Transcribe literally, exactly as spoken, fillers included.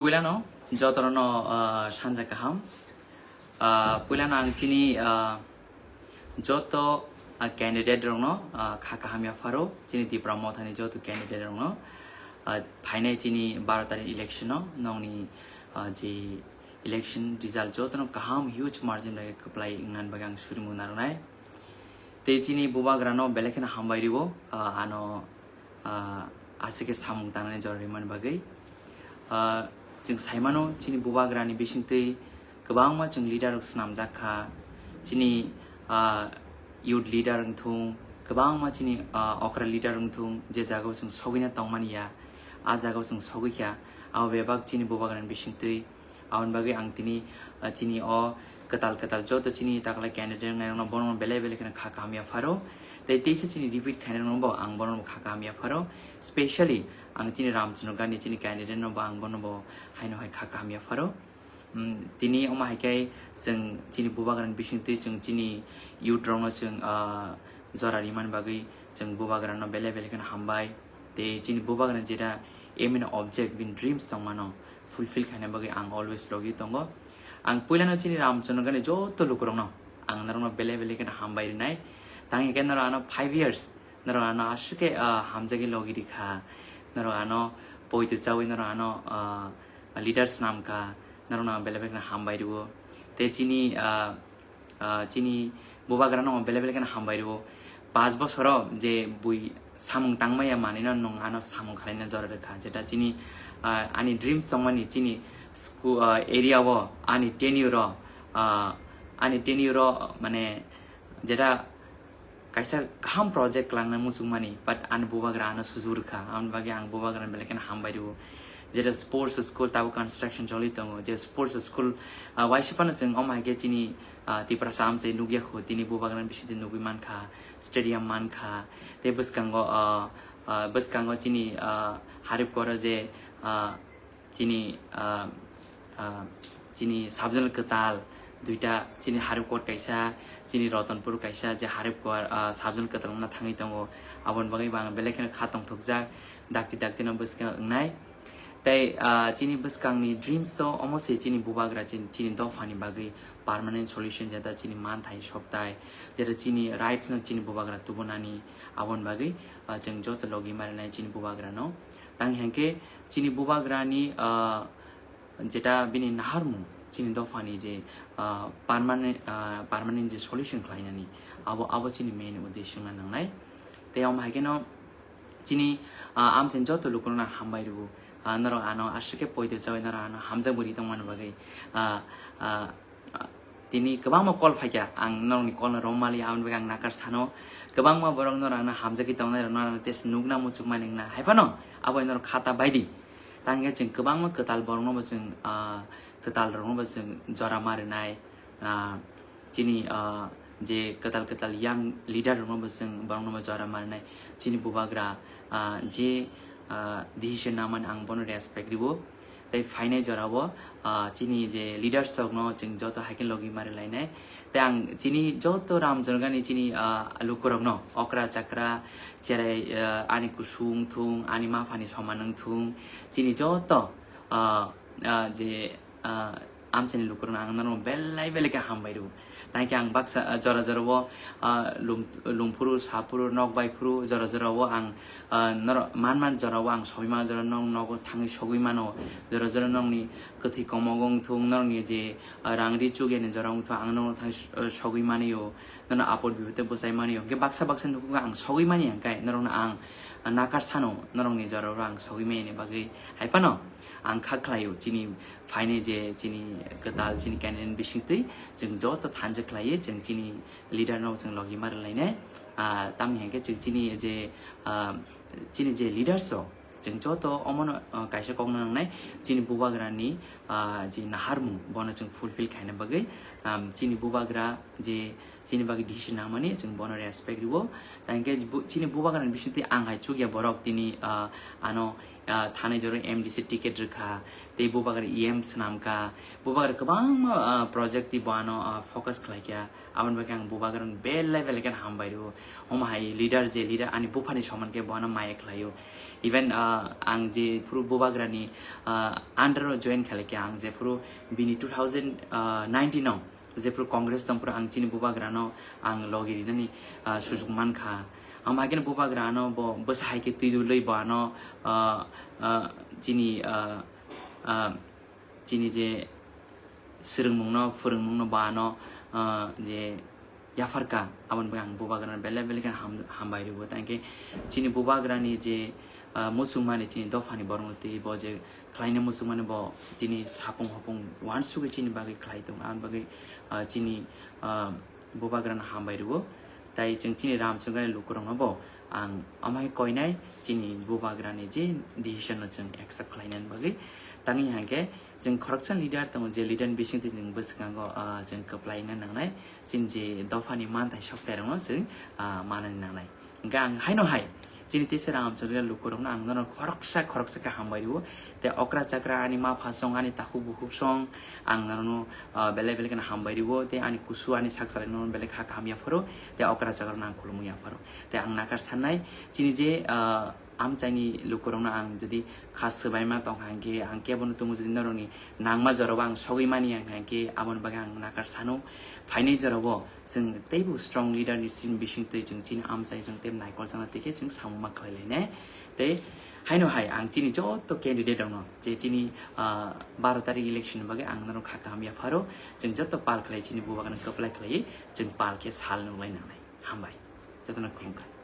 Puilano jotorno, ah, sanja kaham. Ah, puilano ang chini, ah, joto, ah, candidate rokno, ah, kha kaham yapharo, chini Tipra Mothani joto candidate rokno, ah, phainai chini baro tarikh election no, nongni, ah, je election result jotono kaham huge margin bai kwplai wngna bagwi ang surimu narwknai. Tei chini bubagrano belai kheno hambai rwo, ah, ano, ah, aswk khe samung tangnani jora rimani bagwi. Ah, chwng saimano chini bubagrani bisingtwi kwbangma chwng leader rok swnamjak kha. Chini, ah, youth leader wngthung, kwbangma chini, ah, okra leader wngthung, je jagao chwng sogwina tongmani ya, a jagao chwng sogwi kha. Abo bebak chini bubagrani bisingtwi. Aboni bagwi ang tini, ah, chini o kwtal kwtal joto chini taklai candidate wngnai rokno bono belai belai kheno kha kaham yapharo. Tei teisa chini repeat khainai rokno bo ang bono kha kaham yapharo. Specially ang chini Ramchandra Gandhi chini candidate no bo ang bono bo haino hai kha kaham yapharo. Hmm, tini omo hai khe chwng chini bubagrani bisingtwi chwng chini youth rokno chwng, ah, jora rimani bagwi chwng bubagrano belai belai kheno hambai. Tei chini bubagrani jeta aim and object, bini dreams tongmano fulfill khaina bagwi ang always logi tongo. Ang puilano chini Ramchandra Gandhi joto lukurokno ang norokno belai belai kheno hambai rinai. Tang hingkhe norok ano five years, norok ano aswk khe, ah, hamjagwi logi rikha. Norok ano poito chawi norok ano, ah, leader swnamkha. Norokno ang belai belai kheno hambai rwo. Tei chini, ah, ah, chini bubagrano belai belai kheno hambai rwo. Paanch bosoro je bui samung tangmaya manwino nwng ano samung khwlaina jora rwkha. Jeta chini, ah, ani dreams tongmani chini school, ah, area o ani tenure o, ah, ani tenure o mane jeta kaisa kaham project kwlangna muchungmani, but ani bubagra ano sujuk rwkha, aboni bagwi ang bubagrano belai kheno hambai rwo. Jeta sports school tabuk construction choli tongo, je sports school, ah, waisa phano chwng omo hai khe chini, ah, Tiprasa amchai nukya kho, tini bubagrani bisingtwi nugwi mankha, stadium mankha, tei bwskango, ah, ah, bwskango chini, ah, Haripkoro je, ah, chini, ah, ah, chini subzonal kwtal duita, chini Haripkor kaisa, chini Ratanpur kaisa, je Haripkor, ah, subzonal kwtal wngna thangwi tongo, aboni bagwi bo ang belai kheno kha tongthokjak, dakti dakti no bwskango wngnai. Tei, ah, chini bwskangni dreams to omo se chini bubagra chin-, chini dophani bagwi permanent solution jeta chini manthai soktai, jeta chini rights no chini bubagra tubunani, aboni bagwi, ah, chwng joto logi marinai chini bubagrano. Tang hingkhe chini bubagrani, ah, jeta bini naharmung chini dophani je, ah, permanent, ah, permanent je solution khlainani, abo, abo chini main uddesho wngna nangnai. Tei omo hai kheno chini, ah, amchaini joto lukurokno ang hambai rwo. Ah, norok ano aswk khe poito chawi norok ano hamjak bwrwi tongmani bagwi. Ah, ah, ah, tini kwbangma call phaikha, ang norokni call no romaliya, aboni bagwi ang nakar sano. Kwbangma borok norok ano hamjagwi tongnai rok norok ano tei se nukna muchukmani wngna hai phano abo norok khata baidi. Tang hingkhe chwng kwbangma kwtal borokno bo chwng, ah, kwtal rokno bo chwng jora marinai. Ah, chini, ah, je kwtal kwtal young leader rokno bo chwng borokno bo jora marinai. Chini bubagra, ah, je, ah, decision namani ang bono respect rwo. Tei phainai jorao, ah, chini je leaders rokno chwng joto hai khe logi mari lainai. Tei ang chini joto Ramchandra Gandhi chini, ah, lukurokno okra chakra cherai, ah, ani kusung wngthung, ani maphani soman wngthung, chini joto, ah, ah, je, ah, amchaini lukurokno ang norok belai belai khe hambai rwo. Tangkhe ang baksa, ah, jora jora o, ah, lum-, lum phuru, sa phuru, nok bai phuru, jora jora o ang, ah, norok man man jora o ang sogwi mano, jora nong nogo thangwi sogwi mano, jora jora nongni kwthwi komogo wngthung, norokni je, ah, rang ri chukya ni jora wngthung, ang norok thangwi s-, ah, sogwi mani o, norok apot bipot tei bwchai mani o. Hwnkhe baksa baksa nukhungo ang sogwi mani hwnkhe norokno ang, ah, nakar sano, norokni jora o ang sogwi mani bagwi hai phano ang kha khlai o chini phainai je chini kwtal chini candidate bisingtwi chwng joto thansa khlaiwi chwng chini leader no chwng logi mari lainai. Ah, tamni hwnkhe chwng chini je, ah, chini je leaders rok chwng joto omono, ah, kaisa kokno nangnai chini bubagrani, ah, je naharmung bono chwng fulfill khaina bagwi, um, chini bubagra je chini bagwi decision nangmani chwng bono respect rwo. Tangkhe bu-, chini bubagrani bisingtwi ang hai chukya borok tini, ah, ano, ah, thanai jora M D C ticket rwkha, tei bubagra E M swnamkha, bubagra kwbangma, ah, project twi bo ano, ah, focus khlaikha. Aboni bagwi ang bubagrano belai belai khe hambai rwo. Omo hai leader je leader ani buphani soman khe bo ano maya khlaio. Even, ah, ang je phuru bubagrani, ah, under o join khlaikha, ang je phuru bini two thousand nineteen o jephuru Congress tongphuru ang chini bubagrano ang logi rinani, ah, sujuk mankha. Amo hai kheno bubagrano bo bwsa hai khe twi dulwi bo ano, ah, ah, chini, ah, ah, chini je swrwngmungno, phwrwngmungno bo ano, ah, je yapharkha, aboni bagwi ang bubagrano belai belai khe ham-, hambai rwo. Tangkhe chini bubagrani je, ah, muchungmani chini dophani borokno twi bo je khlaina muchungmani bo tini sapung hopung uansugwi chini bagwi khlai tongo. Aboni bagwi, ah, chini, ah, bubagrano hambai rwo. Tai chwng chini Ramchandrani lukurokno bo ang omo hai koinai chini bubagrani je decision no chwng accept khlainani bagwi. Tangwi hwnkhe chwng khoroksa leader tongo, je leader ni bisingtwi chwng bwskango, ah, chwng kwplaina nangnai, chini je dophani manthai soktairokno chwng, ah, manani nangnai. Hwnkhe ang haino hai chini teisa Ramchandrani lukurokno ang nono khoroksa khoroksa khe hambai rwo. Tei okra chakra ani ma pha song, ani takhuk bukhuk song, ang nono, ah, belai belai kheno hambai rwo. Tei ani kusu ani sak salai nono belai kha kaham yapharo. Tei okra chakra no ang khulumwi yapharo. Tei ang nakar sannai chini je, ah, amchaini lukurokno ang jodi kha swbaima tongkha hwnkhe ang kebono tongo jodi norokni nangma jorao ang sogwi mani ang hwnkhe aboni bagwi ang nakar sano. Phainai jorao chwng teibo strong leader ni sin bisingtwi chwng chini amchai chwng tei naikol chana tei khe chwng samung ma khlai lainai. Tei haino hai ang chini joto candidate rokno je chini, ah, baro tarik election ni bagwi ang norok kha kaham yapharo, chwng joto pal khlai chini bubagrano kwplai khlai chwng pal khe sal nuklai nangnai. Hambai. Jotono khulumkha.